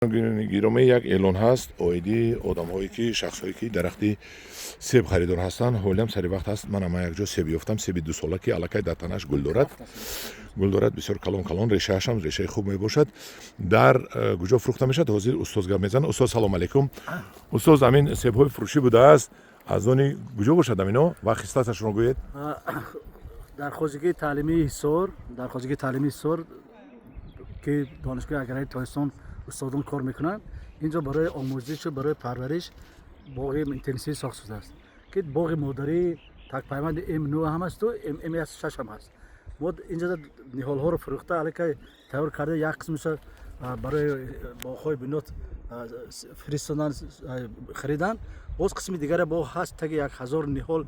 Гиромӣ, як эълон ҳаст оиди одамҳое ки, шахсҳое ки дарахти себ харидор ҳастанд. Ҳолиам сари вақт ҳаст. Мана, ман якҷо себ ёфтам, себи дусола, ки аллакай дар танаш гул дорад, гул дорад, бисёр калон калон, решаашам решаи хуб мебошад. Дар куҷо фурӯхта мешавад, ҳозир устоз гап мезанад. Устоз, салом алейкум. Устоз, амин себҳои фурӯшӣ будааст, аз они куҷо бошад амино ва хислаташро гӯед. Дар хоҷагии таълимии Ҳисор, дар хоҷагии таълимии Ҳисор, ки Донишгоҳи аграрии Тоҷикистон устодон кор мекунанд, инҷо барои омӯзишу барои парвариш боғи интенсивӣ сохта шудааст, ки боғи модарии такпайванди М9 ҳам ҳасту М6 ҳам ҳаст. Мо инҷо ниҳолҳоро фурӯхта, аллакай тайёр карда, як қисмаша барои боғҳои бунёд фиристодан, харидан. Боз қисми дигаре боғ ҳаст, таги 1000 ниҳол,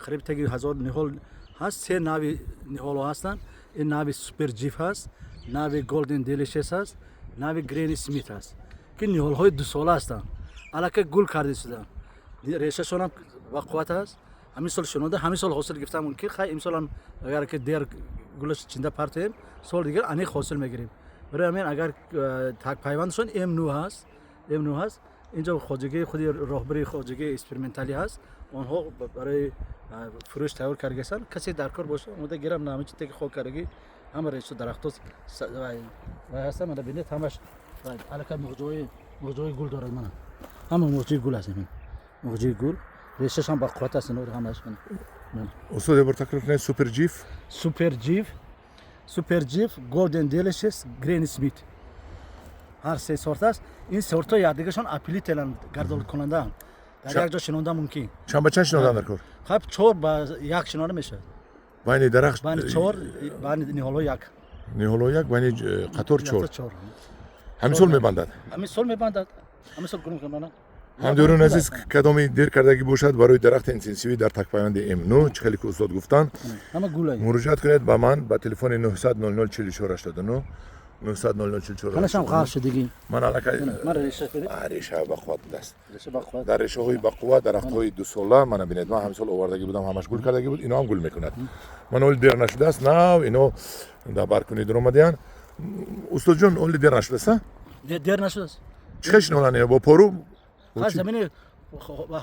қариб таги 1000 ниҳол ҳаст. Се нави ниҳолҳо ҳастанд. Ин нави Супер Ҷиф ҳаст, нави Голден Делишес ҳаст, нави Грени Смит ҳаст, ки ниҳолҳои дусола ҳастанд, аллакай гул карда шуданд, решашонам ба қувват аст. Ҳамин сол шинонда, ҳамин сол ҳосил гирифта мумкин. Хай, имсолам агар ки дер гулаш чинда партоем, соли дигар аниқ ҳосил мегирем. Барои ҳамин, агар пайвандшон М9 ҳаст, М9 ҳаст. Инҷо хоҷагии худи роҳбари хоҷагии эксперименталӣ ҳаст, онҳо барои фурӯш тайёр кардагиастанд. Касе дар кор боша, омода гирам. На, ҳамин чизе ки хок кардагӣ, ҳама реша дарахто вай ҳастанд. Мана, бинед, ҳамаш аллакай муғҷои гул дорад. Мана, ҳама муғҷои гул аст, муғҷои гул, решаш ҳам ба қувват аст. Ҳамаш. Устод, як бор такрор кунед: Супер Ҷиф? Супер Ҷиф, Супер Ҷиф, Голден Делишес, Грени Смит, ҳар се сорт аст. Ин сортҳо якдигаршон опылитель анд, гардолудкунандаанд, дар як ҷо шинонда мумкин. Чанд ба чанд шинондан дар кор? Хаб, 4 ба 1 шинонда мешавад. Байни дарахт? Байни чор, байни ниҳолҳо як. Ниҳолҳо як, байни қатор чор. Чор. Ҳамин сол мебандад? Ҳамин сол мебандад, ҳамин сол гул мекунад. Ҳамдиёрони азиз, кадоми дер кардагӣ бошад барои дарахти интенсивӣ дар такпайванди М9, чӣ хеле ки устод гуфтанд, ҳама гулай. Муроҷиат кунед ба ман ба телефони 900 00 44 89, 900 00 44. Ҳанашам ғарқ шудагӣ. Ман аллакай Ман реша бинед. Реша бақувват будааст. Реша бақувват. Дар решаҳои бақувват, дарахтҳои дусола. Мана, бинед, ман ҳамин сол овардагӣ будам, ҳамаш гул кардагӣ буд, ино ҳам гул мекунад. Ман оли дер нашудааст, нав ино дар баркунӣ дуромадаянд. Устодҷон, оли дер нашудааст, а? Дер нашудааст. Чӣ хел шинонанд ино, бо пору? Ҳар замини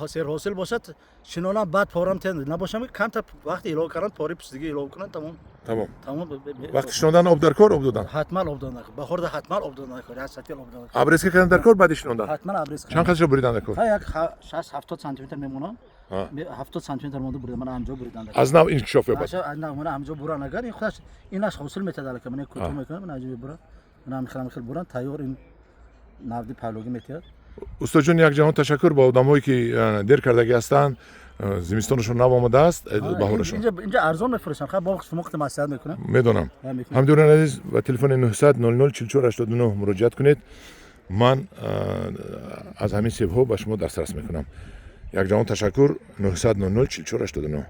серҳосил бошад, шинонам, баъд порам тен набошам, камтар вақти илова кардан, пори пӯстигӣ илова кунанд, тамом. Тамом. Тамом. Вақти шинондан об дар кор, об додан? Ҳатман об додан, баҳорда ҳатман об додан, як сатил об додан. Обрезка кардан дар кор баъди шинондан? Ҳатман обрезка. Чанд қадашро буридан дар кор? Як 60-70 сантиметр мемонам, 70 сантиметр монда буридан, мана ҳамҷо буридан. Аз нав инкишоф ёбад. Аз нав, мана ҳамҷо буран, агар ин худаш инаш ҳосил метаҳад, алака мана кӯтоҳ мекунам, мана ҳамҷо мебурам, мана ҳамихел, ҳамихел буран, тайёр, ин навди павлогӣ метиҳад. Устодҷон, як ҷаҳон ташаккур. Ба одамҳое ки дер кардагӣ ҳастанд, зимистонашон нав омадааст, баҳорашон. Инҷа арзон мефурӯшанд. Ха, боғ шумо қити маслиҳат мекунам. Медонам. Ҳамдиёрони азиз, ба телефони 900 00 44 89 муроҷиат кунед. Ман аз ҳамин себҳо ба шумо дастрас мекунам. Як ҷаҳон ташаккур. 900 00 44 89.